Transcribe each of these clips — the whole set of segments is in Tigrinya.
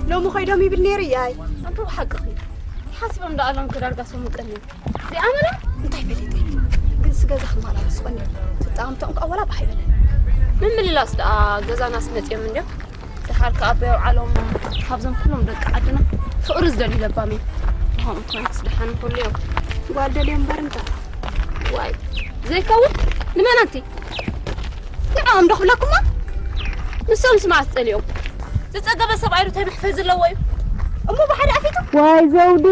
ሎሚ ኸይዶም ይብል ነይሩ እያይ። ኣንተ ብሓቅኺ ሓሲቦም ደኣ ኣሎም ክዳርጋ ሰሙጠኒ። እዚኣ መላ እንታይ ፈሊጠ? ግን ስገዛ ክማላ ስቆኒ። ትጣምቶም ከወላ ባሕበለ። ምምልላስ ደኣ ገዛናስ መጽዮም እንዲዮም። ደሓር ከኣ ኣቦይ ኣውዓሎም ካብዞም ኩሎም ደቂ ዓድና ፍቕሪ ዝደልዩ ለባም እዩ። ብኸምኡ ኮይንስ ደሓን ኩሉ እዮም። ጓል ደልዮ እምበር እንተ ዋይ ዘይከውን ንመን ኣንቲ ንዕኦም ዶ ክብለኩማ? ንሶም ስማዕ ጸሊኦም ዝጸገበ ሰብኣይ ዶ እንታይ መሕፈዝ ዘለዎ እዩ? እሞ ብሓደ ኣፊቱ ዋይ ዘውዲ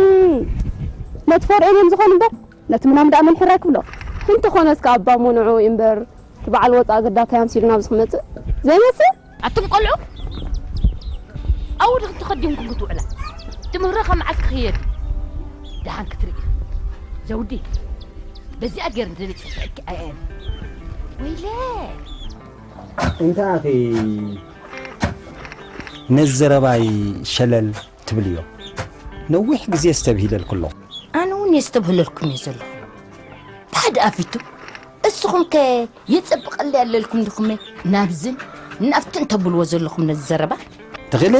ነቲ ፈርዖን እዮም ዝኾኑ እምበር ነቲ ምናም ደኣ መን ሕራይ ክብሎ? እንተኾነስ ከኣ ኣባ ሙንዑ እዩ እምበር እቲ በዓል ወጻኢ ግዳ እንታይ ኣምሲሉ ናብዚ ክመጽእ ዘይመስል? ኣቱም ቆልዑ ኣብኡ ዶ ተኸዲንኩም ክትውዕላ? ትምህሪ ካብ መዓስ ክኽየድ ደሓን ክትርኢ ዘውዲ በዚኣ ገይር እንደሊፅ ሰኪ ኣየን ወይለ እንታይ ኣኺ ነዚ ዘረባይ ሸለል ትብልዮ? ነዊሕ ግዜ ኣስተብሂለልኩ ኣለኹ። ኣነ እውን የስተብህለልኩም እየ ዘለኹ። ብሓደ ኣፊቱ እስኹም ከ የጸብቐለይ ኣለልኩም ድኹም ናብዝን ናብትን ተብልዎ ዘለኹም ነዚ ዘረባ? ትኽእሊ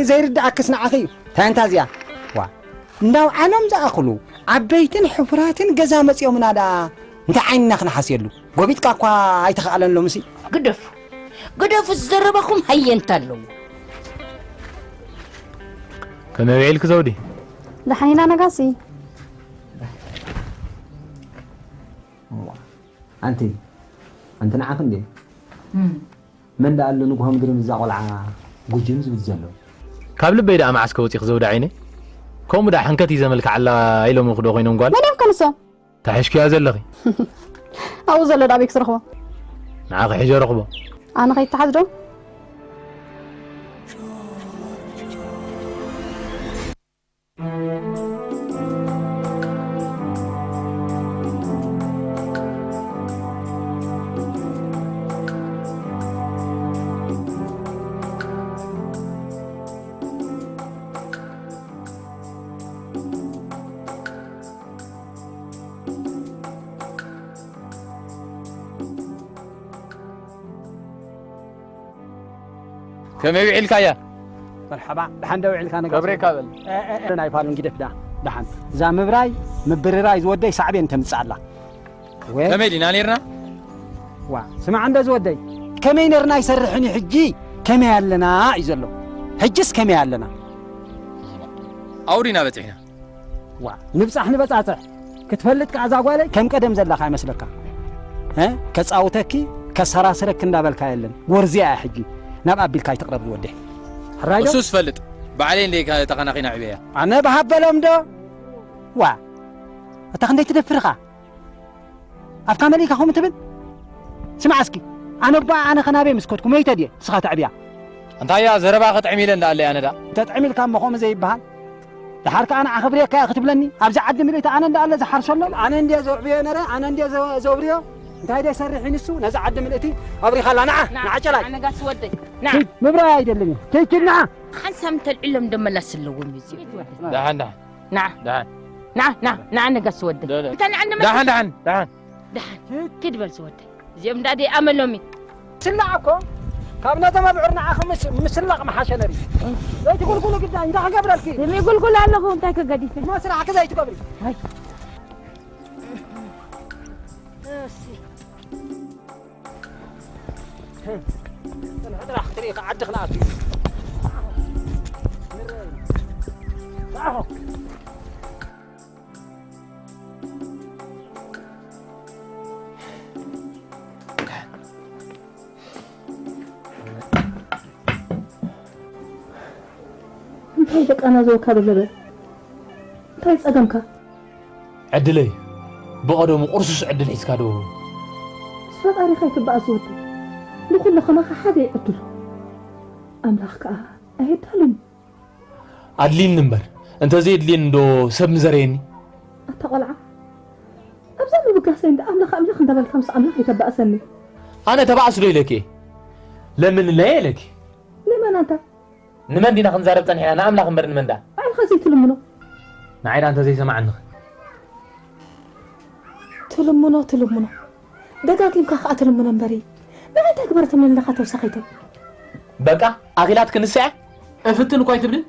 ዘይርድኣክስ ንዓኺ እዩ። እንታይ እንታ እዚኣ? ዋ እንዳው ዓለም ዝኣኽሉ ዓበይትን ሕፉራትን ገዛ መጺኦምና ደኣ እንታይ ዓይንና ክነሓስየሉ? ጎቢጥካ እኳ ኣይተኸኣለን ሎምሲ። ግደፉ ግደፉ ዝዘረባኹም ሃየንታ ኣለዎ። ከመይ ውዒልኪ ዘውዲ? ደሓን ኢና ነጋሲ። ኣንቲ ኣንቲ ንዓኺ እንዴ? መን ደኣ ኣሎ ንግሆ ምድሪ ምስዛ ቆልዓ ጉጅም ዝብል ዘሎ? ካብ ልበይ ደኣ መዓስከ ወፂኺ ዘውዲ ዓይነይ? ከምኡ ደኣ ሕንከት እዩ ዘመልክዓላ ኢሎምኺ ዶ ኮይኖም ጓል? መን እዮም ከ ንሶም? ተሒዝክያ ዘለኺ። ኣብኡ ዘሎ ደኣ ኣበይ ክስ ረኽቦ? ንዓኺ ሒዘ ረኽቦ። ኣነ ከይተሓዝ ዶ? ከመይ ውዒልካያ? መርሓባ፣ ደሓን ዶ ውዒልካ ነጋሲ? ከብሬካ በል። ናይ ፓሉን ጊደፍ ዳ፣ ደሓን። እዛ ምብራይ፣ ምብርራይ ዝወደይ ሳዕቤን ተምጽእ ኣላ። ወይ? ከመይ ዲና ኔርና? ዋ፣ ስማዕ እንዶ ዝወደይ፣ ከመይ ኔርና ኣይሰርሕን እዩ ሕጂ፣ ከመይ ኣለና እዩ ዘሎ። ሕጅስ ከመይ ኣለና? ኣውዲና በጺሕና። ዋ ንብጻሕ ንበጻጽሕ ክትፈልጥ ከኣ እዛ ጓለይ ከም ቀደም ዘለኻ ይመስለካ እ ከጻውተኪ ከሰራስረኪ እንዳበልካ የለን ወርዚ እያ ሕጂ ናብ ኣቢልካ ኣይትቕረብ ዝወደይ ሕራይ ዶ እሱስ ፈልጥ ባዕለይ እንደ ተኸናኺና ዕበያ ኣነ ብሃበሎም ዶ ዋ እታ ክንደይ ትደፍርኻ ኣብካ መሊእካ ከምኡ ትብል ስማዕ እስኪ ኣነ እባ ኣነ ከናበይ ምስ ከድኩ መይተ ድየ ንስኻ ተዕብያ እንታይ እያ ዘረባ ከጥዕም ኢለ እንዳኣለይ ኣነ ዳ ተጥዕም ኢልካ እሞ ከምኡ ዘይበሃል ደሓር ከኣ ንዓ ክብርየካ እየ ክትብለኒ ኣብዚ ዓዲ ምልእቲ ኣነ እንዳኣለ ዝሓርሰሎም ኣነ እንድየ ዘውዕብዮ ነረ ኣነ እንድየ ዘውርዮ እንታይ ደሰርሕ ንሱ ነዚ ዓዲ ምልእቲ ኣብሪኻላ ንዓ ንዓ ጨላይ ነጋሲ ወደይ ምብራይ ኣይደልን እዩ ከይኪድ ንዓ ሓንሳብ እንተልዕሎም ደመላስ ኣለዎም እዩ ደሓን ደሓን ንዓ ንዓ ንዓ ንዓ ነጋሲ ወደይ እንታይ ንዓ ደሓን ደሓን ደሓን ደሓን ኪድ በል ዝወደይ እዚኦም እንዳ ደይ ኣመሎም እዩ ስላዕ እኮ ካብ ነቶም ኣብዑር ንዓኺ ምስ ምስላቕ ምሓሸ ነሪ ዘይትጉልጉሉ ግዳ እንታይ ክገብረልኪ ደመይ ጉልጉል ኣለኹ እንታይ ከገዲፍ እሞ ስራሕኪ ዘይትገብሪ ጥራሕ ክትርኢ ዓዲ ክነኣቱ እንታይ ደቃና ዘወካ በለበ እንታይ ጸገምካ ዕድለይ ብቐደሙ ቁርሱስ ዕድል ሒዝካ ዶ ፈጣሪኻ ይትበኣስ ወዲ ንኹሉ ከማኻ ሓደ ይዕድሉ ኣምላኽ ከኣ ኣየዳልን ኣድልይኒ እምበር እንተዘየድልየኒ ዶ ሰብ ምዘረየኒ? ኣታ ቆልዓ ኣብዛ ምብጋሰይ እንዳ ኣምላኽ ኣምላኽ እንዳበልካ ምስ ኣምላኽ ኣይተባእሰኒ። ኣነ ተባእስ ዶ ኢለኪ እየ? ለምንለይ ኢለኪ። ንመን ኣንታ? ንመን ዲና ክንዛረብ ጸኒሕና ንኣምላኽ እምበር ንመን ደኣ? ባዕልኻ ዘይትልምኖ። ንዓይ ደኣ እንተዘይሰማዓኒኸ? ትልምኖ ትልምኖ ደጋጊምካ ከኣ ትልምኖ እምበሪ፣ ንመን እንታይ ግበረትኒ ኣለኻ ተወሳኺቶ? በቃ ኣኺላትኪ ንሳ እያ? እፍትን እኳ ኣይትብልን?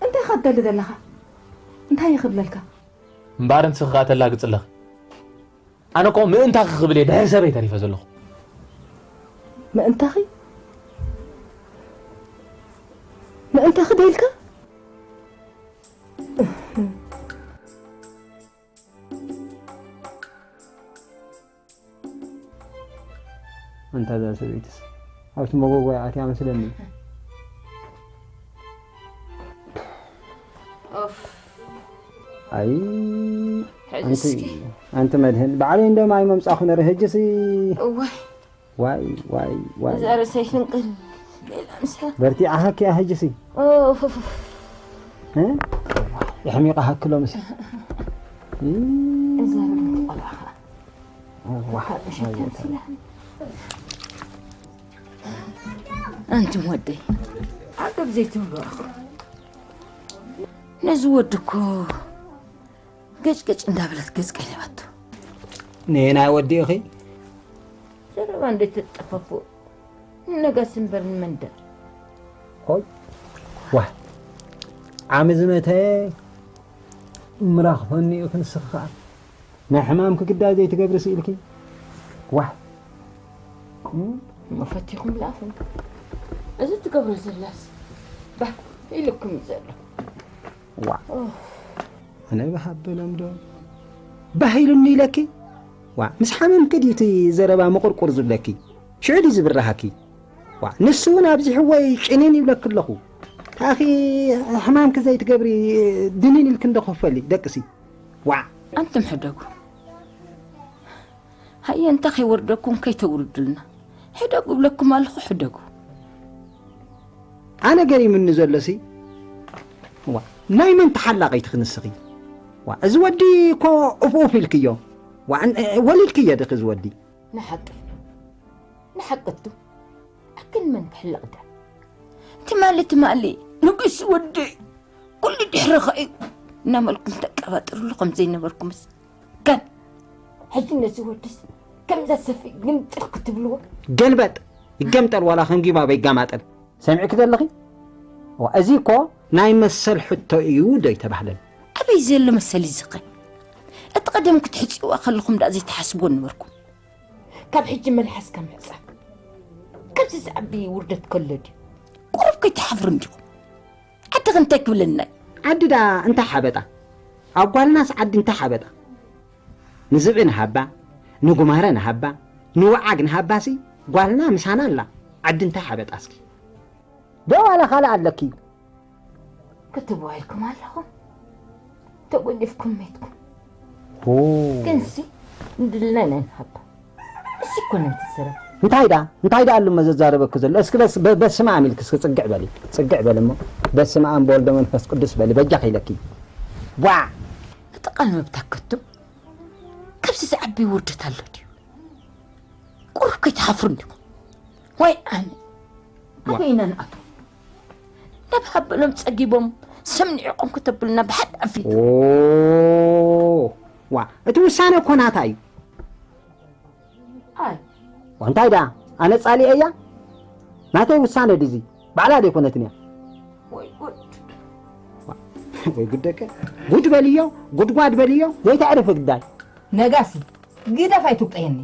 እንታይ ኢኻ ትደሊ ዘለኻ? እንታይ እየ ክብለልካ? እምበኣር ንስኺ ከኣ ተላግጺ ኣለኺ። ኣነ እኮ ምእንታኺ ክብል እየ ድሕሪ ሰበይ ተሪፈ ዘለኹ። ምእንታኺ? ምእንታኺ ዶ ኢልካ? ኣንታ እዛ ሰበይትስ ኣብቲ መጎጎያ ኣትያ መስለኒ። ኦፍ። ኣይ፣ ሕጂ ኣንቲ፣ እስኪ። ኣንቲ መድህን፣ ባዕለይ እንደ ማይ መምጻኹ ነረ፣ ሕጂሲ። እዋይ። ዋይ፣ ዋይ፣ ዋይ። እዛ ርእሰይ ፍንቅል ኢላ ንሳ። በርቲዓሃኪ እያ ሕጂሲ። ኦፍ፣ ኦፍ፣ ኦፍ። እ? የሕሚቓሃኪ ሎምሲ። እ? እዛ ርግምቲ ቆልዓ ኸኣ። ዋሕ፣ ካብ እሸት ዋይ፣ ኣምሲላ። ኣንቱም ወደይ፣ ዓገብ ዘይትብሉ ኣኹ። ነዚ ወዲ እኮ ገጭ ገጭ እንዳበለት ገጽ ቀይራቶ። ነየናይ ወዲ ኢኺ? ዘረባ እንዴት ተጠፋፉ? ንነጋሲ እምበር ንመንደር። ኦይ፣ ዋህ። ዓሚ ዝመተ ምራኽፈኒ ኢኺ ንስኺ ኸኣ። ናይ ሕማምኪ ግዳይ ዘይትገብሪ ስኢልኪ። ዋህ። እም? እሞ ፈቲኹም ለኣኹም። እዚ ትገብሮ ዘላስ ባህ ኢልኩም እዩ ዘሎ። ዋ። ኦህ። ኣነ ባህ ኣበሎም ዶ? ባህ ኢሉኒ ኢለኪ? ዋ፣ ምስ ሓመምኪ ድዩ እቲ ዘረባ ምቁርቁር ዝብለኪ? ሽዑ ድዩ ዝብርሃኪ? ዋ፣ ንሱ እውን ኣብዚሕዎ እዩ ጭንን ይብለኪ ኣለኹ። ታኺ ሕማምኪ ዘይትገብሪ ድንን ኢልኪ እንዶ ክፈሊ ደቅሲ። ዋዕ! ኣንቱም ሕደጉ። ሃየ፣ እንተ ከይወርደኩም ከይተውርዱልና። ሕደጉ እብለኩም ኣለኹ፣ ሕደጉ። ኣነ ገሪሙኒ ዘሎሲ፣ ዋ፣ ናይ መን ተሓላቒ ትኽንስኺ? ዋ፣ እዚ ወዲ እኮ ኡፍ ኡፍ ኢልክዮ። ዋ፣ እን-፣ ወሊድክዮ ድኺ እዚ ወዲ? ንሓቂ፣ ንሓቂ እቱ። ኣክል መን ክሕለቕ ዳ? ትማሊ፣ ትማሊ፣ ንጉስ ወዲ ኩሉ ድሕርኻ እዩ እናመልኩም ተቀባጥርሉ ከም ዘይነበርኩምስ። ከም ሕጂ ነዚ ወድስ ከምዛ ሰፍኢ ግምጥል ክትብልዎ? ገልበጥ፣ ይገምጠል ዋላ ከም ጊባባ ይጋማጠል። ሰሚዕኪ ዘለኺ? ዋ፣ እዚ እኮ ናይ መሰል ሕቶ እዩ ዶ ኣይተባህለን? ኣበይ ዘሎ መሰል እዩ ዝኸ? እቲ ቀደም ክትሕጽዋ ከለኹም ደኣ ዘይትሓስብዎ ነበርኩም። ካብ ሕጂ መልሓስካ ምሕጻብ። ካብዚ ዝዓቢ ውርደት ከሎ ድዩ? ቁሩብ ከይትሓፍሩ እንዲኹም። ዓድኺ እንታይ ክብለና እዩ? ዓዲ ደኣ እንታይ ሓበጣ? ኣብ ጓልናስ ዓዲ እንታይ ሓበጣ? ንዝብኢ ንሃባ፣ ንጉማረ ንሃባ፣ ንወዓግ ንሃባሲ ጓልና ምሳና ኣላ። ዓዲ እንታይ ሓበጣ እስኪ? ዶ ዋላ ካልእ ኣለኪ? ክትብዋ ኢልኩም ኣለኹም። ተጎሊፍኩም ሜትኩም። ኦ። ግንሲ ንድልና ኢና ንሃባ። እሲ እኮ ነቲ ዝረብ። እንታይ ዳ? እንታይ ዳ ኣሉ መዘዛረበኪ ዘሎ? እስኪ በስ-፣ በ-፣ በስመ ኣብ ኢልኪ እስኪ ጽግዕ በሊ። ጽግዕ በሊ እሞ። በስመ ኣብ ወወልድ ወመንፈስ ቅዱስ በሊ። በጃኺ ኢለኪ። ቧዕ! እቲ ቃል መብታከቱ ካብዚ ዝዓቢ ውርደት ኣሎ ድዩ? ቁሩብ ከይትሓፍሩ እንዲኹም። ወይ ኣነ፣ ዋ። ኣበይ ኢና ንኣቱ? ናብ ሃበሎም ጸጊቦም ሰምኒዕቆም ከተብሉና ብሓደ ኣፊት። ኦ፣ ዋ፣ እቲ ውሳነ እኮ ናታ እዩ። ኣይ። ዋ፣ እንታይ ደኣ? ኣነ ጻሊኤያ? ናተይ ውሳነ ድዚ? ባዕላ ደይኮነትን እያ። ወይ ጉድ። ዋ፣ ወይ ጉድ ደቀ። ጉድ በልዮ፣ ጉድጓድ በልዮ፣ ዘይተዕርፊ ግዳይ። ነጋሲ፣ ግደፍ ኣይትውቀየኒ።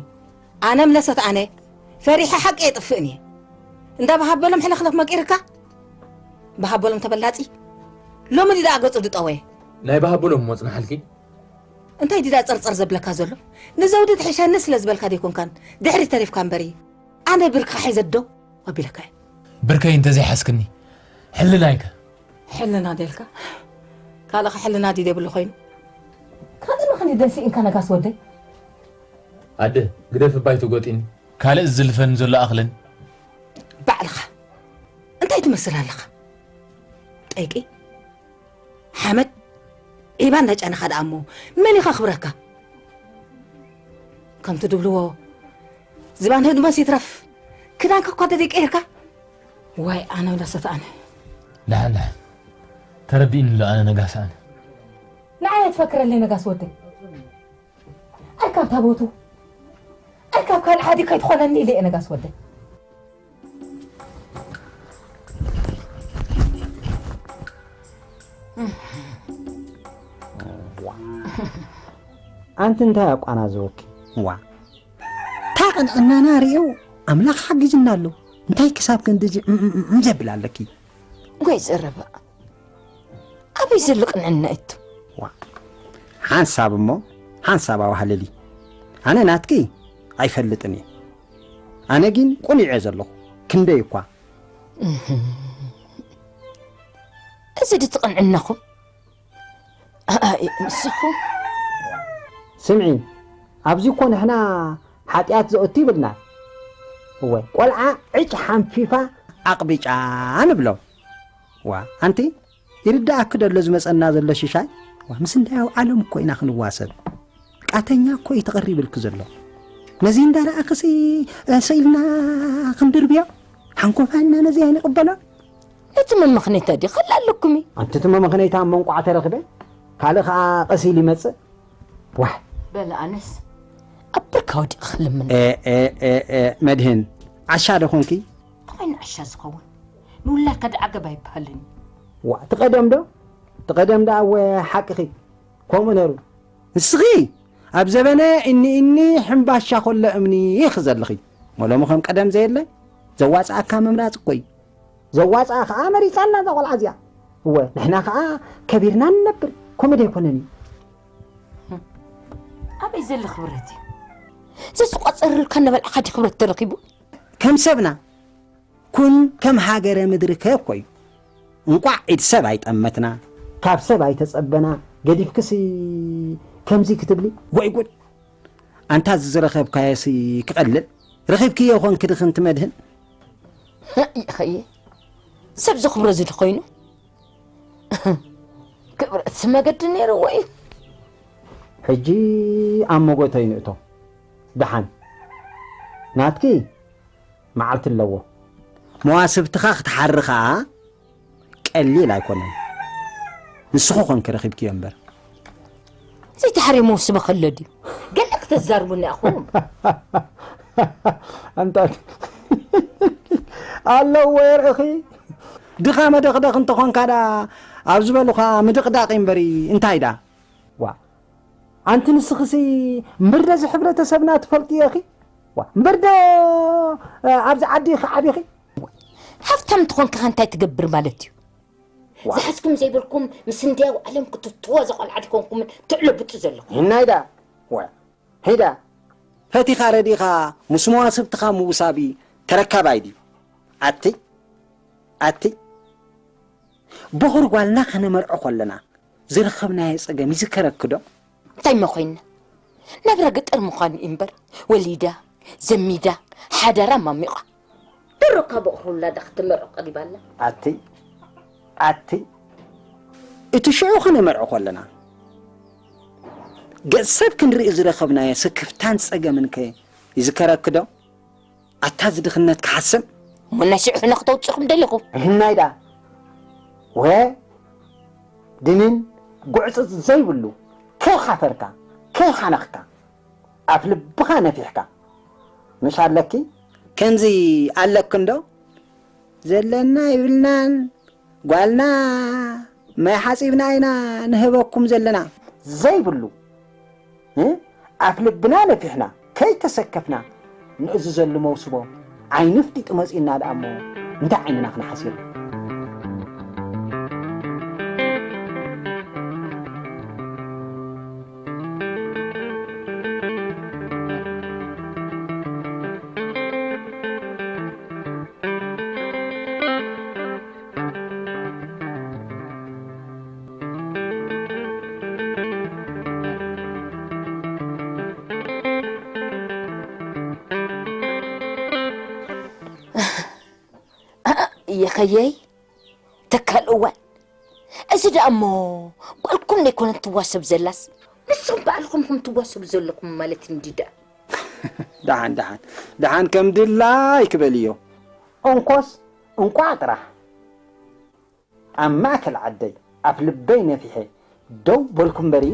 ኣነ ምለሰት ኣነ፣ ፈሪሐ ሓቂ የጥፍእን እየ። እንዳ በሃበሎም ሕልኽልኽ መቂርካ? በሃበሎም ተበላጺ። ሎሚ ድዳ ገጹ ድጠወየ። ናይ በሃበሎም እሞ ጽናሓልኪ። እንታይ ድዳ ጸርጸር ዘብለካ ዘሎ? ንዘውዲ ትሕሸኒ ስለ ዝበልካ ደይኮንካን፣ ድሕሪት ተሪፍካ እምበሪ። ኣነ ብርካ ሒዘ ደው ኣቢለካ እየ። ብርከይ እንተዘይሓዝክኒ ሕልና ኢከ? ሕልና ደልካ? ካልእኻ ሕልና ድዩ ዘይብሉ ኮይኑ? ካልእ ምኽኒ ደንሲእንካ ነጋስ ወደይ? ኣደ፣ ግደፍ እባይ ትጎጢኒ። ካልእ ዝልፈኒ ዘሎ ኣኽልን። ባዕልኻ እንታይ ትመስል ኣለኻ? ጠይቂ፣ ሓመድ ዒባ እንዳጫነኻ ደኣ እሞ መን ኢኻ ክብረካ? ከምቲ ድብልዎ ዝባን ህድሞስ ይትረፍ፣ ክዳንካ እኳ ተደይቀይርካ። ዋይ ኣነ ወላ ሰተኣነ። ደሓን ደሓን፣ ተረዲእኒ ኣሎ ኣነ ነጋስ ኣነ። ንዓይ ትፈክረለይ ነጋስ ወደይ። ኣርካብ ታቦቱ ኣርካብ ካልእ ሓዲ ከይትኾነኒ ኢለ እየ ነጋስ ወደይ። ኣንቲ እንታይ ኣቋናዘወኪ? ዋ፣ እታ ቅንዕናና ርእዩ ኣምላኽ ሓጊዝና ኣሎ። እንታይ ክሳብ ክንድዚ እም እም እም ዘብል ኣለኪ? ወይ ዘረባ ኣበይ ዘሎ ቅንዕና እቱ? ዋ፣ ሓንሳብ እሞ ሓንሳብ ኣዋህልሊ። ኣነ ናትኪ ኣይፈልጥን እየ። ኣነ ግን ቁኑዕ እየ ዘለኹ። ክንደይ እኳ እዚ ድትቕንዕነኹም ኣይ ንስኹም ስምዒ፣ ኣብዚ እኮ ንሕና ሓጢኣት ዘእቱ ይብልና። እወ፣ ቆልዓ ዕጭ ሓንፊፋ ኣቕቢጫ ንብሎ። ዋ፣ ኣንቲ ይርዳእኪ ደሎ ዝመጸና ዘሎ ሽሻይ? ዋ፣ ምስ እንዳያው ዓለም እኮ ኢና ክንዋሰብ። ቃተኛ እኮ እዩ ተቐሪብልኪ ዘሎ። ነዚ እንዳረኣኽሲ ስኢልና ክንድርብዮ ሓንኮፋልና ነዚ ኣይንቕበሎን። እቲ መመኽነይታ ድዩ ከላ ኣለኩም እዩ? ኣንቲ እቲ መመኽነይታ ኣብ መንቋዕ ተረኽበ፣ ካልእ ኸኣ ቀስ ኢሉ ይመጽእ። ዋሕ። በለ ኣነስ ኣብ ብርካ ወዲቕ ክልምን። ኤ፣ ኤ፣ ኤ፣ ኤ፣ መድህን፣ ዓሻ ዶ ኾንኪ? ተኾይኑ ዓሻ ዝኸውን ንውላድካ ደኣ ዓገብ ኣይበሃልን እዩ። ዋ፣ ትቐደም ዶ? ትቐደም ደኣ እወ ሓቅኺ። ከምኡ ነሩ። ንስኺ ኣብ ዘበነ እኒ እኒ ሕምባሻ ኮሎ እምኒ ኢኺ ዘለኺ። መሎሚ ከም ቀደም ዘየለ ዘዋፅኣካ ምምራፅ እኮ እዩ። ዘዋፅኣ ከዓ መሪፃ ኣላ እዛ ቆልዓ እዚኣ። እወ ንሕና ከዓ ከቢርና ንነብር። ከምኡ ዶ ኣይኮነን እዩ? ኣበይ ዘሎ ክብረት እዩ? ዘዝቋፀረልካ እናበልዓኻ ድዩ ክብረት ተረኺቡ? ከም ሰብና ኩን ከም ሃገረ ምድሪ ከኮዩ። እንቋዕ ኢድ ሰብ ኣይጠመትና፣ ካብ ሰብ ኣይተጸበና፣ ገዲፍክሲ ከምዚ ክትብሊ? ወይ ጉድ! ኣንታ እዚ ዝረኸብካዮሲ ክቐልል? ረኺብክዮ ኾንኪ ድኽንቲ መድህን? ይኸየ ሰብ ዘኽብሮ ዝዲ ኮይኑ ክብረት መገዲ ነይርዎ እዩ። ሕጂ ኣብ መጎተይ ንእቶ። ደሓን ናትኪ መዓልቲ ኣለዎ። መዋስብትኻ ክትሓሪ ኸኣ ቀሊል ኣይኮነን። ንስኺ ኮንኪ ረኺብክዮ እምበር። ዘይተሓርየ መውስበ ከሎ ድዩ? ገለ ክተዛርቡኒ ኢኹም። ኣንታት ኣለዎ የርእኺ። ድኻ መደኽደኽ እንተኾንካ ደኣ ኣብ ዝበሉኻ ምድቕዳቕ እዩ እምበሪ እንታይ ደኣ? ዋ ኣንቲ ንስኽሲ እምብርዶ እዚ ሕብረተሰብና ትፈልጥዮ ኢኺ? ዋ እምበርዶ ኣብዚ ዓዲ ኢኺ ዓቢኺ? ሃፍታም እንተኾንካ እንታይ ትገብር ማለት እዩ? ዝሓዝኩም ዘይብልኩም ምስ እንድያው ዓለም ክትትዎ ዘቆልዓ ድኮንኩምን ትዕለብጡ ዘለኹም። ይናይዳ ዋ ሄዳ ፈቲኻ ረዲኻ ምስ መዋስብትኻ ምውሳብ ተረካባይ ድዩ? ኣቲ ኣቲ በኹር ጓልና ከነመርዖ ከለና ዝረኸብናዮ ጸገም ይዝከረኪ ዶ? እንታይ እሞ ኮይንና? ናብራ ገጠር ምዃኑ እዩ እምበር፣ ወሊዳ፣ ዘሚዳ፣ ሓዳራ ማሚቓ። ደሮ እካ በቑር ውላዳ ክትመርዖ ቀሪባ ኣላ። ኣቲ ኣቲ እቲ ሽዑ ከነመርዖ ከለና ገጽ ሰብ ክንርኢ ዝረኸብናዮ ስክፍታን ጸገምን ከ ይዝከረኪ ዶ? ኣታ እዚ ድኽነት ክሓስም እሞ ናይ ሽዑ ሕነ ክተውፅኹም ደሊኹም። እህናይ ደኣ ወ ድንን ጉዕፅፅ ዘይብሉ ከይሓፈርካ ከይሓነኽካ ኣፍ ልብኻ ነፊሕካ ምሽ ኣለኪ ከምዚ ኣለኪ እንዶ ዘለና ይብልናን ጓልና ማይ ሓፂብና ኢና ንህበኩም ዘለና ዘይብሉ ኣፍ ልብና ነፊሕና ከይተሰከፍና ንእዝዘሉ መውስቦ ዓይኒ ኣፍጢጡ መፂኡና ደኣ እሞ እንታይ ዓይንና ክነሓሲሩ። የኸየይ ተካል እዋን፣ እዚ ደኣ እሞ ጓልኩም ዘይኮነት ትዋሰብ ዘላስ፣ ንስኹም ባዕልኹም ኢኹም ትዋሰቡ ዘለኹም ማለት እንዲ ደኣ። ደሓን፣ ደሓን፣ ደሓን ከም ድላይ ክበልዮ። እንኮስ እንቋዕ ጥራሕ ኣብ ማእከል ዓደይ ኣፍ ልበይ ነፊሐ ደው በልኩ እምበሪ፣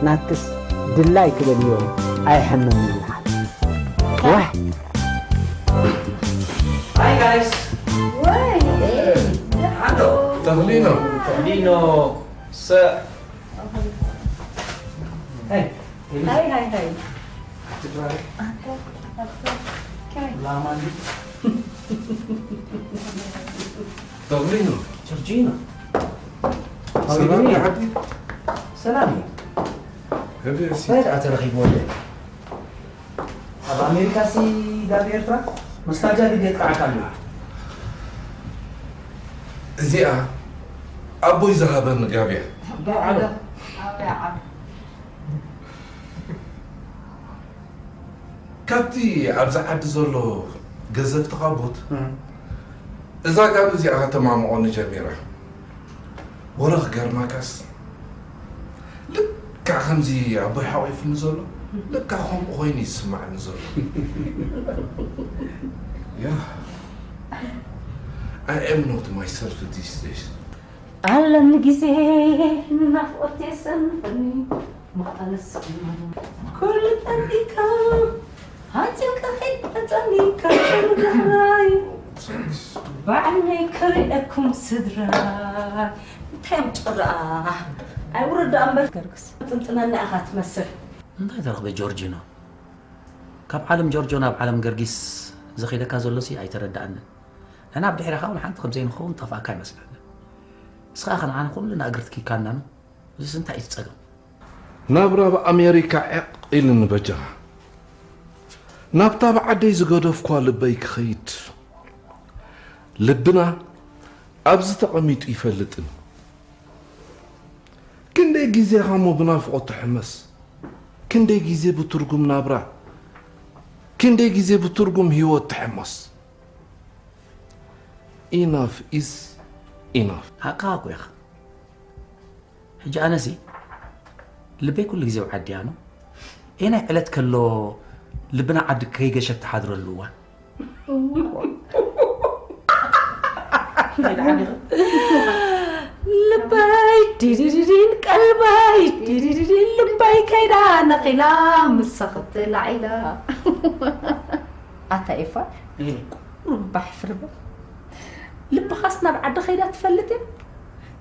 ናትክስ ድላይ ክበልዮ ኣይሕመምን ይልዓል። ዋይ! Hi guys! ወይ! ሃሎ! ተኽሊኖ! ተኽሊኖ! ሰ- Hey! ሃይ፣ ሃይ፣ ሃይ። ትግራይ። ላማኒ። ተኽሊኖ። ጆርጂኖ። ሰላም እዩ ዓዲ? ሰላም እዩ። ህድእ እስኪ። እንታይ ደኣ ተረኺቡ ወደይ? ኣብ ኣሜሪካ ሲ ዳብ ኤርትራ መስታጃ ግዲ የጥቃዓካ ኣሎ። እዚኣ ኣቦይ ዝሃበኒ ጋብያ። ኣቦይ ዓሎ። ኣቦይ ዓሎ። ካብቲ ኣብዚ ዓዲ ዘሎ ገዘፍቲ ካቦት፣ እም። እዛ ጋብ እዚኣ ከተማምቖኒ ጀሚራ። ወረ ክገርመካስ፣ ልክዕ ከምዚ ኣቦይ ሓቂፉኒ ዘሎ፣ ልክዕ ከምኡ ኮይኑ ይስማዓኒ ዘሎ። Yeah. I am not myself these days. ኣለኒ ግዜ ናፍቆት የሰንፈኒ፣ መቐለስ ኩሉ ጠንዲካ፣ ሃንፂውካ ከይድ ተፀሚካ፣ ዳሕራይ ባዕለይ ክርእየኩም ስድራይ። እንታይ ኣምፅኦ ደኣ? ኣይውረድ ደኣ እምበር። ገርግስ ጥንጥነኒ ኢኻ ትመስል። እንታይ ተረኽበ ጆርጂኖ? ካብ ዓለም ጆርጆ ናብ ዓለም ገርጊስ ዝኸይደካ ዘሎሲ ኣይተረድኣንን። ንሕና ብድሕሬኻ እውን ሓንቲ ከም ዘይንኸውን ጠፍኣካ ኣይመስለንን። ንስኻ ኸ ንዓና ኩልና እግሪ ትኪካና ነው? እዚስ እንታይ እዩ እቲ ጸገም? ናብራ ኣብ ኣሜሪካ ዕቕ ኢልኒ በጃኻ። ናብታ ብዓደይ ዝገደፍኳ ልበይ ክኸይድ። ልብና ኣብዚ ተቐሚጡ ይፈልጥን። ክንደይ ግዜኻ እሞ ብናፍቖት ትሕመስ? ክንደይ ግዜ ብትርጉም ናብራ? ክንደይ ግዜ ብትርጉም ህይወት ትሕመስ? Enough is enough. ሓቅኻ እኮ ኢኻ። ሕጂ ኣነሲ ልበይ ኩሉ ግዜ ኣብ ዓዲ እያ ነው። ኤናይ ዕለት ከሎ ልብና ዓዲ ከይገሸት ትሓድረሉ እዋን። ልበይ ዲዲዲዲን ቀልበይ ዲዲዲዲን ልበይ ከይዳ ነኺላ ምሳኽትላ ኢላ። ኣታ ኤፋ፣ እህ። ቁሩብ ባሕፍር በል። ልብኻስ ናብ ዓዲ ከይዳ ትፈልጥ እያ?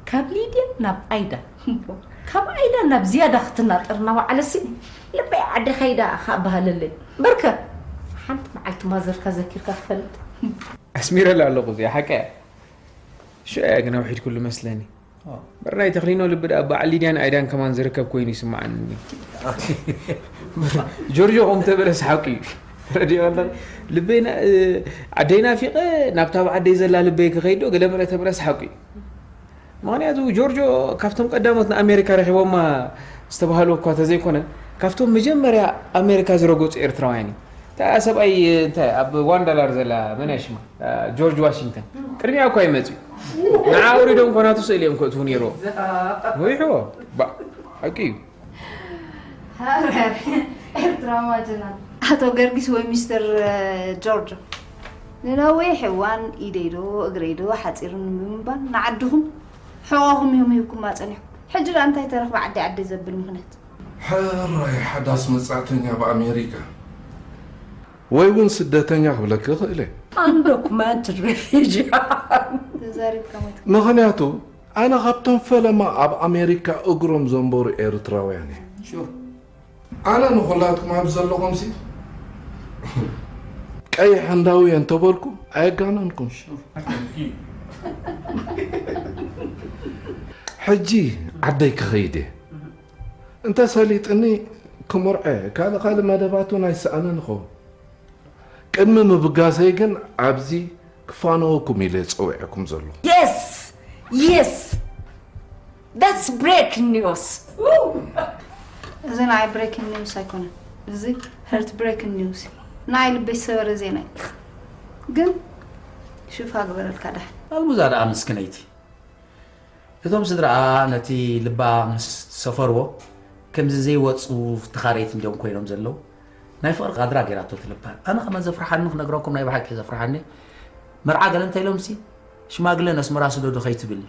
ካብ ሊድያ ናብ ኣይዳ፣ ካብ ኣይዳ ናብ ዝያዳ ክትናጠር እናወዓለሲ፣ ልበይ ዓዲ ከይዳ ከኣ በሃለለይ። በርከ፣ ሓንቲ መዓልቲ ማዘርካ ዘኪርካ ትፈልጥ? ኣስሚረላ ኣለኹ፣ እዚኣ ሓቀይ እያ። ሽዑ እያ ግን ኣውሒድኩሉ መስለኒ። ኣዎ። እምበር ናይ ተኽሊኖ ልቢ ደኣ በዓል ሊድያን ኣይዳን ከማን ዝርከብ ኮይኑ ይስምዓኒ። ጆርጆ ከምኡ ተበለስ ሓቂ እዩ። ረድዮ ኣለኻ? ልበይ ና-፣ እ፣ ዓደይ ናፊቐ ናብታ ኣብ ዓደይ ዘላ ልበይ ክኸይድ ዶ ገለ መለ ተበለስ ሓቂ እዩ። ምኽንያቱ ጆርጆ ካብቶም ቀዳሞት ንኣሜሪካ ረኺቦማ ዝተባህሉ እኳ ተዘይኮነ፣ ካብቶም መጀመርያ ኣሜሪካ ዝረገጹ ኤርትራውያን እዩ። እታ ሰብኣይ፣ እንታይ፣ ኣብ ዋን ዳላር ዘላ፣ መን እያ ሽማ? አ፣ ጆርጅ ዋሽንግተን። ቅድሚያ እኳ ይመጽኡ። ንዓ ኣውሪዶም እኳ ናቱ ስእሊ እዮም ከእትዉ ነይሮም። ወይሕዎ። ባ-፣ ሓቂ እዩ። ሃረር፣ ኤርትራ ማጀናል። ኣቶ ገርጊስ ወይ ሚስተር፣ እ፣ ጆርጆ፣ ንነዊሕ እዋን ኢደይ ዶ እግረይ ዶ ሓጺሩኒ ብምባል ንዓድኹም ሕቖኹም እዮም ሂብኩማ ጸኒሕኩም። ሕጂ ደኣ እንታይ ተረኽበ ዓዲ ዓዲ ዘብል ምኽንያት? ሕራይ ሓዳስ መጻእተኛ ብኣሜሪካ ወይ እውን ስደተኛ ክብለኪ እኽእል እየ። Undocumented refugee። ተዛሪብካ ሞት። ምኽንያቱ ኣነ ካብቶም ፈለማ ኣብ ኣሜሪካ እግሮም ዘንበሩ ኤርትራውያን እየ። ሹር። ኣነ ንኹላትኩም ኣብ ዘለኹምሲ ቀይሕ ህንዳዊ እየ እንተበልኩ ኣየጋነንኩን። ሹር። ሕጂ ዓደይ ክኸይድ እየ። እንተ ሰሊጥኒ ክምርዖ ካልእ ካልእ መደባት እውን ኣይሰኣንን ይኸውን። ቅድሚ ምብጋሰይ ግን ኣብዚ ክፋነወኩም ኢለ ጸዊዐኩም ዘለኹ። Yes! Yes! That's breaking news! እዚ ንዓይ ብሬኪንግ ኒውስ ኣይኮነን። እዚ ሀርት ብሬኪንግ ኒውስ እዩ። ንዓይ ልበይ ዝሰበረ ዜና እዩ። ግን ሽፋ ግበረልካ ዳሕ። ኣልሙዛ ደኣ ምስክነይቲ። እቶም ስድራኣ ነቲ ልባ ምስ ሰፈርዎ፣ ከምዚ ዘይወጹ ተኻረይቲ እንድዮም ኮይኖም ዘለዉ። ናይ ፍቕሪ ቃድራ ገይራቶ ትልባ። ኣነ ከማን ዘፍርሓኒ ክነግረኩም፣ ናይ ብሓቂ ዘፍርሓኒ። መርዓ ገለ እንተ ኢሎምሲ፣ ሽማግለ ነስመራ ስደዱ ከይትብል።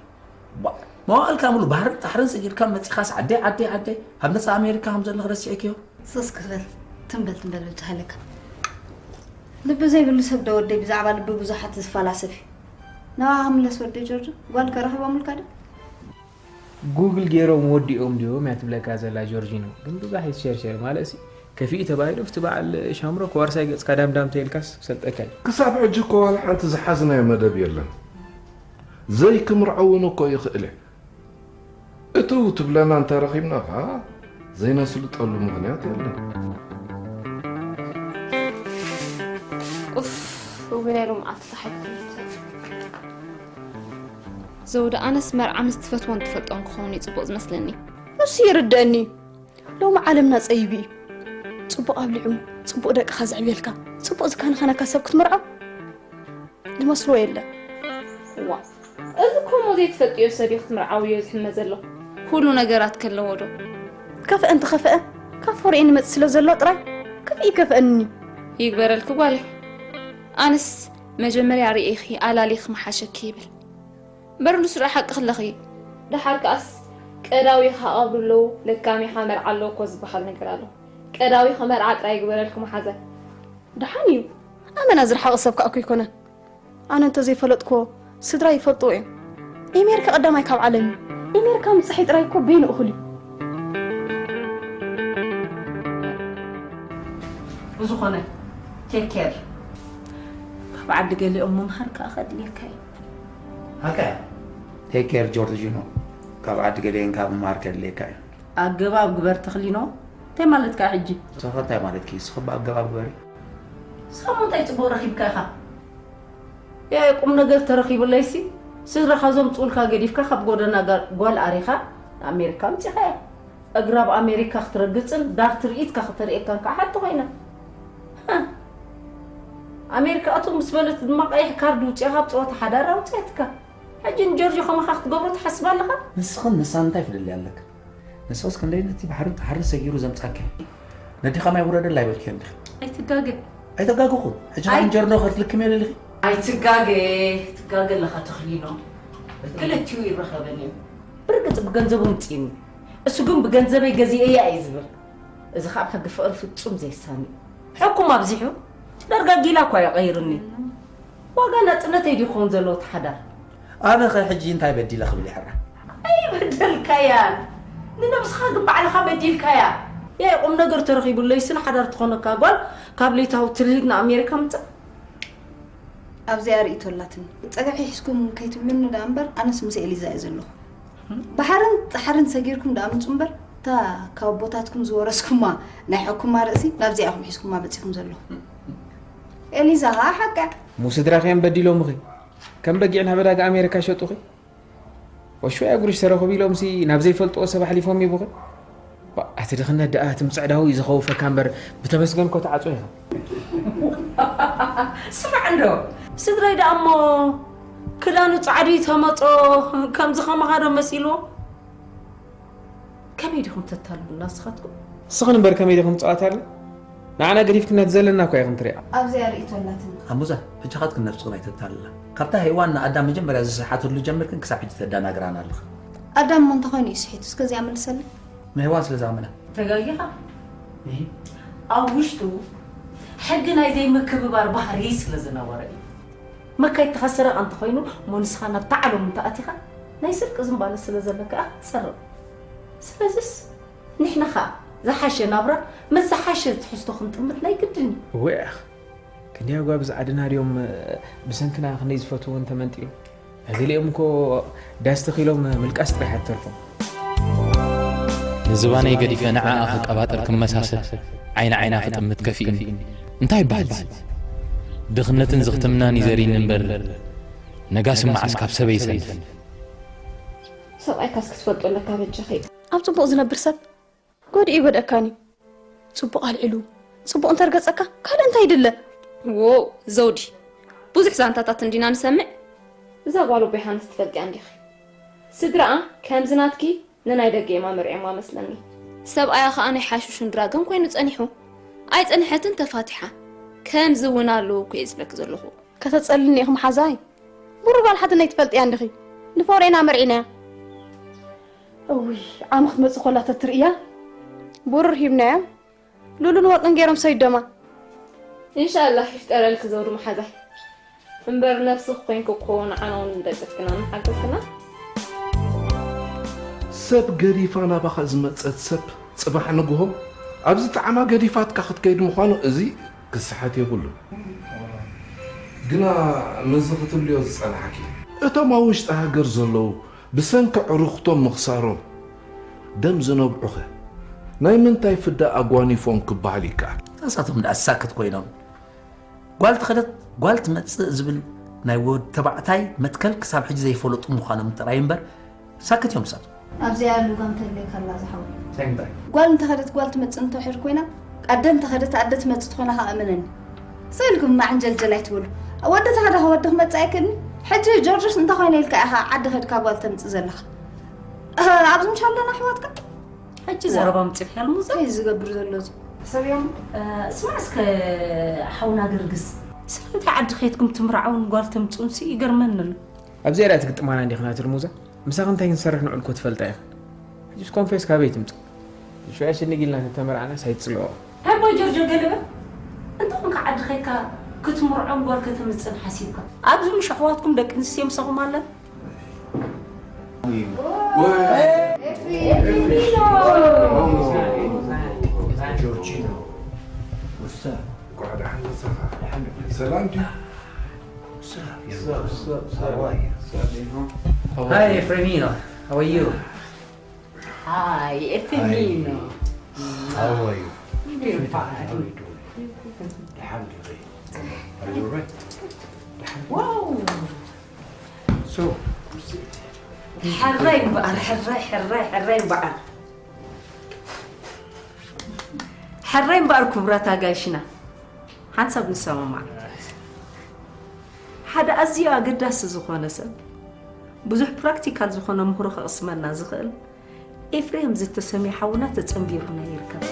ቧ፣ መዋእልካ ሙሉ ባህርን ጣሕርን ሰጊርካ መጺኻስ ዓደይ፣ ዓደይ፣ ዓደይ፣ ኣብ ነጻ ኣሜሪካ ከም ዘለኺ ረሲዕክዮ? ሱስ ክበል፣ ትም በል፣ ትም በል በጃኻ ኢለካ። ልቢ ዘይብሉ ሰብ ዶ ወደይ ብዛዕባ ልቢ ብዙሓት ዝፈላሰፍ እዩ። ናባኻ ምለስ ወደይ ጆርጆ፣ ጓል ከ ረኺቦምልካ ዶ? ጉግል ገይሮም ወዲኦም ድዮም እያ ትብለካ ዘላ ጆርጂኖ። ግን ብዙሕ ኣይትሸርሸር ማለትሲ ከፊኡ ተባሂሉ ኣብቲ በዓል ሻምሮክ ዋርሳይ ገጽካ ዳምዳም ተይልካስ ክሰልጠካ እዩ። ክሳብ ሕጂ እኮ ዋላ ሓንቲ ዝሓዝናዮ መደብ የለን። ዘይክምርዖ እውን እኮ ይኽእል እየ። እትው ትብለና እንተረኺብና ኸዓ ዘይነስልጠሉ ምኽንያት የለን። ኡፍ፣ እውይ ናይ ሎምዓንቲ ጸሓይ ክብሪት። ዘውዲ፣ ኣነስ መርዓ ምስ ትፈትዎን ትፈልጦን ክኸውን እዩ ጽቡቕ ዝመስለኒ። ንሱ ይርደኣኒ እዩ። ሎሚ ዓለምና ጸቢብ እዩ። ጽቡቕ ኣብሊዑ፣ ጽቡቕ ደቅኻ ዘዕብየልካ፣ ጽቡቕ ዝከናኸነካ ሰብ ክትምርዖ ዝመስሎ የለን። ዋ፣ እዚ ከምኡ ዘይትፈልጥዮ ሰብ እዩ ክትምርዓውዮ ዝሕመ ዘሎ። ኩሉ ነገራት ከለዎ ዶ? ከፍአ እንተኸፍአ፣ ካብ ፍቕሩ ንመጽእ ስለ ዘሎ ጥራይ ከፍኢ ይከፍአኒ። ይግበረልኪ ጓለይ። ኣነስ መጀመርያ ርእይኺ ኣላሊኺ ምሓሸኪ ይብል። እምበር ንሱ ደኣ ሓቅኺ ኣለኺ። ደሓር ከኣስ ቀዳዊኻ ቀብሪ ኣለዉ፣ ለካሚኻ መርዓ ኣለዎ እኮ ዝበሃል ነገር ኣሎ። ቀዳዊኺ መርዓ ጥራይ ይግበረልኪ መሓዛ። ደሓን እዩ። ኣመና ዝረሓቐ ሰብ ከኣ እኮ ኣይኮነን። ኣነ እንተዘይፈለጥክዎ ስድራይ ይፈልጥዎ እዮም። ኤሜር ከ ቀዳማይ ካብ ዓለም እዩ። ኤሜር ካብ ምጽሓይ ጥራይ እኮ በይኑ እኹል እዩ። ብዝኾነ ቴክ ኬር። ካብ ዓዲ ገሊኦም ምምሃር ከኣ ከድልየካ እዩ። ሃካ ቴክ ኬር ጆርጂኖ፣ ካብ ዓዲ ገሊኤን ካብ ምምሃር ከድልየካ እዩ። ኣገባብ ግበር ተኽሊኖ። እንታይ ማለትካ ሕጂ? ንስኺ እንታይ ማለትኪ? ንስኺ ብኣገባብ ግበሪ። ንስኻ እሞ እንታይ ጽቡቕ ረኺብካ ኢኻ? ያየ ቁም ነገር ተረኺቡለይሲ ስድራኻ ዘምጽኡልካ ገዲፍካ ካብ ጎደና ጋር ጓል ኣሪኻ ንኣሜሪካ ኣምጺኻያ። እግራ ኣብ ኣሜሪካ ክትረግጽን ዳር ትርኢትካ ከተርእየካን ከኣ ሓንቲ ኮይና። ሃ! ኣሜሪካ ኣትው ምስ በለት ድማ ቀይሕ ካርድ ውጺኣ ካብ ጸወታ ሓዳር ኣውጺኣትካ። ሕጂ ንጆርጆ ከማኻ ክትገብሮ ትሓስብ ኣለኻ? ንስኽን ንሳን እንታይ ፍልልይ ኣለክን? ንስኽስ ክንደይ ነቲ ባሕርን ጣሕርን ሰጊሩ ዘምጻኪ ነዲኻ ማይ ውረደላ ኣይበልክዮን ዲኺ? ኣይትጋገ። ኣይተጋገኹን። ሕጂ ኸኣ ንጀርኖ ከትልክምዮ ደሊኺ? ኣይትጋገ። ትጋገ ኣለኻ ተኽሊኖ። ክልቲኡ ይረኸበን እዩ። ብርግጽ ብገንዘቡ ኣምጺእኒ። እሱ ግን ብገንዘበይ ገዚኤያ እየ ዝብል። እዚ ኸኣ ኣብ ሕጊ ፍቕሪ ፍጹም ዘየሳኒ እዩ። ሕኩም ኣብዚሑ። ደርጋ ጊላ እኳ እዩ ቀይሩኒ። ዋጋ ናጽነተይ ድዩ ክኸውን ዘለዎ እቲ ሓዳር? ኣነ ኸ ሕጂ እንታይ በዲለ ክብል ይሕራ? ኣይበደልካያን። ንነብስኻ ግን ባዕልኻ በዲልካያ። ያየ ቁም ነገር ተረኺቡለይሲ ንሓዳር ትኾነካ ጓል ካብ ሌታዊ ትልሂት ንኣሜሪካ ምጻእ። ኣብዚኣ ርእይቶ ኣላትኒ። ጸግዒ ሒዝኩም ከይትብሉኒ ደኣ እምበር ኣነስ ምስ ኤሊዛ እየ ዘለኹ። ባሕርን ጻሕርን ሰጊርኩም ደኣ ምጹ እምበር እታ ካብ ኣቦታትኩም ዝወረስኩማ ናይ ሕኩማ ርእሲ ናብዚኣ ኢኹም ሒዝኩማ መጺኹም ዘለኹም። ኤሊዛ ኸኣ ሓቃ። እሞ ስድራኺ እዮም በዲሎምኺ? ከም በጊዕ ናብ ዕዳጋ ኣሜሪካ ይሸጡኺ? ወሽወያ ጉርሽ ተረኽቡ ኢሎምሲ ናብ ዘይፈልጥዎ ሰብ ኣሕሊፎም ይቡኺ? ባ፣ እቲ ድኽነት ደኣ እቲ ምጽዕዳው እዩ ዝኸውፈካ እምበር ብተመስገን እኮ ትዓጾ ኢኻ። ስማዕ እንዶ ስድራይ ደኣ እሞ ክዳኑ ጻዕዱ ተመጾ ከምዚ ከማኻ ዶ መሲልዎ? ከመይ ዲኹም ተታልሉና ንስኻትኩም? ንስኽን እምበር ከመይ ዲኹም ትጻወታልና? ንዓና ገዲፍክና እቲ ዘለና እኳ ኢኽን ትሪኣ። ኣብዚኣ ርእይቶ ኣላትኒ። ኣሙዛ፣ ሕጂ ኻትክን ነብስኽን ኣይተታልላ። ካብታ ሄዋን ንኣዳም መጀመርያ ዝሰሓተሉ ጀሚርክን ክሳብ ሕጂ ተዳናግራና ኣለኽን። ኣዳም እሞ እንታይ ኮይኑ እዩ ስሒቱ? እስከ እዚኣ መልሰለይ። ንሄዋን ስለ ዝኣመና። ተጋጊኻ። እሂ። ኣብ ውሽጡ ሕጊ ናይ ዘይምክብባር ባህሪ ስለ ዝነበሮ እዩ። መካይድትኻ ሰረቐ እንተኾይኑ እሞ ንስኻ ናብታ ዓለም እንተኣቲኻ ናይ ስርቂ ዝንባለ ስለ ዘለካ ኢኻ ትሰርቕ። ስለዚስ ንሕና ኸኣ ዝሓሸ ናብራ ምስ ዝሓሸ ትሕዝቶ ክንጥምት ናይ ግድን እዩ። እወ ያኽ። ክንደይ ኣጓብዝ ዓድና ድዮም ብሰንክና ክንደይ ዝፈትውወን ተመንጢሉ። ገሊኦም እኮ ዳስ ተኺሎም ምልቃስ ጥራሕ እያ ትተርፎም። ንዝባነይ ገዲፈ ንዓኣ ክቀባጥር ክመሳሰል ዓይኒ ዓይና ክጥምት ከፊእኒ። እንታይ ይበሃል እዚ? ድኽነትን ዝኽትምናን እዩ ዘርእየኒ እምበር ነጋሲ መዓስ ካብ ሰበይ ይሰንፍ። ሰብኣይካስ ክትፈልጦ ኣለካ በጃኺ። ኣብ ጽቡቕ ዝነብር ሰብ ጎድኡ ይጎድኣካን እዩ። ጽቡቕ ኣልዒሉ ጽቡቕ እንተርገጸካ ካልእ እንታይ ይድለ? ዎው ዘውዲ ብዙሕ ዛንታታት እንዲና ንሰምዕ። እዛ ጓል ኣቦ ዮሃንስ ትፈልጥያ እንዲኺ? ስድራኣ ከምዚ ናትኪ ንናይ ደገ እዮም ኣመርዕዮማ መስለኒ። ሰብኣያ ኸኣ ናይ ሓሽሽን ድራግን ኮይኑ ጸኒሑ። ኣይጸንሐትን ተፋቲሓ። ከምዚ እውን ኣሎ እኮ እየ ዝብለኪ ዘለኹ። ከተጸልኒ ኢኺ መሓዛይ? ብሩር ጓል ሓትነይ ትፈልጥያ እንዲኺ? ንፎሬና ኣመርዒናያ። እውይ፣ ዓሚ ክትመጽእ ኮላ ተትርእያ። ብሩር ሂብናያ። ሉሉን ወርቅን ገይሮም ሰይዶማ። ኢንሻላህ ይፍጠረልኪ ዘውዲ መሓዛይ። እምበር ነብስኺ ኮይንኪ ክኸውን ንዓና እውን ንደቅስክና ንሓገዝክና። ሰብ ገዲፋ ናባኻ ዝመጸት ሰብ ጽባሕ ንግሆ ኣብዚ ጣዕማ ገዲፋትካ ክትከይድ ምዃኑ እዚ ክስሓት የብሉ። ግና ምስዚ ክትብልዮ ዝጸናሕኪ እቶም ኣብ ውሽጢ ሃገር ዘለዉ ብሰንኪ ዕሩኽቶም ምኽሳሮም ደም ዝነብዑኸ ናይ ምንታይ ፍዳ ኣጓኒፎም ክበሃል ይከኣል? ንሳቶም ደኣ ሳክት ኮይኖም ጓል ተኸደት ጓል ትመጽእ ዝብል ናይ ወድ ተባዕታይ መትከል ክሳብ ሕጂ ዘይፈለጡ ምዃኖም ጥራይ እምበር ሳክት እዮም ንሳቶም። ኣብዚኣ ልጓም ተድልየካ ኣላ ዝሓወይ። እንታይ እንታይ? ጓል እንተኸደት ጓል ትመጽእ እንተውሕድ ኮይና ኣደ እንተኸደት ኣደ ትመጽእ ትኾና ኸኣ እመነኒ። ስቕ ኢልኩም ማዕንጀልጀል ኣይትበሉ። ወዲ ተኸደ ወዲ ክመጽእ ኣይክእልን። ሕጂ ጆርጆስ እንታይ ኮይነ ኢልካ ኢኻ ዓዲ ከድካ ጓል ተምጽእ ዘለኻ? ኣብዚ ምሽ ኣለና ኣሕዋትካ? ሕጂ ዘረባ ምጽፍ ያልሙዛ እንታይ ዝገብር ዘሎ እዚ? ሰብ እዮም። ስማዕ እስከ ሓውና ገርግስ ስለምንታይ ዓዲ ከይድኩም ትምርዓውን ጓል ተምጽኡንሲ ይገርመኒ ኣሎ። ኣብዚኣ ዳኣ ትግጥማና እንዲኽና ትርሙዛ። ምሳኺ እንታይ ክንሰርሕ ንዑል እኮ ትፈልጣ ኢኽን። ሕጂስ ኮንፌስ ካበይ ትምጻእ? ሽዑ ስኒ ጊልና ተተመርዓናስ ኣይትጽልኦ። ኣቦይ ጆርጆ ገለበ እንተ ኾንካ ዓዲ ከይድካ ክትምርዖም ጓል ከተምጽእን ሓሲብካ ኣብዚ ምሽ ኣሕዋትኩም ደቂ ኣንስትዮ ምሳኹም ኣለን። ጆርጂኖ ወሳ እንኳዕ ደሓን መጻኻ። ሰላም ድዩ? Hi, Efremino. How are you? Hi, Efremino. How are you? Doing fine. ደሓን ድዩ? Are you alright? Wow. So, ሕራይ እምበኣር ሕራይ ሕራይ ሕራይ እምበኣር ሕራይ እምበኣር ክቡራት ኣጋይሽና ሓንሳብ ንሰማማዕ። ሓደ ኣዝዩ ኣገዳሲ ዝኾነ ሰብ ብዙሕ ፕራክቲካል ዝኾነ ምህሮ ከቕስመና ዝኽእል ኤፍሬም ዝተሰምየ ሓውና ተጸንቢሩና ይርከብ።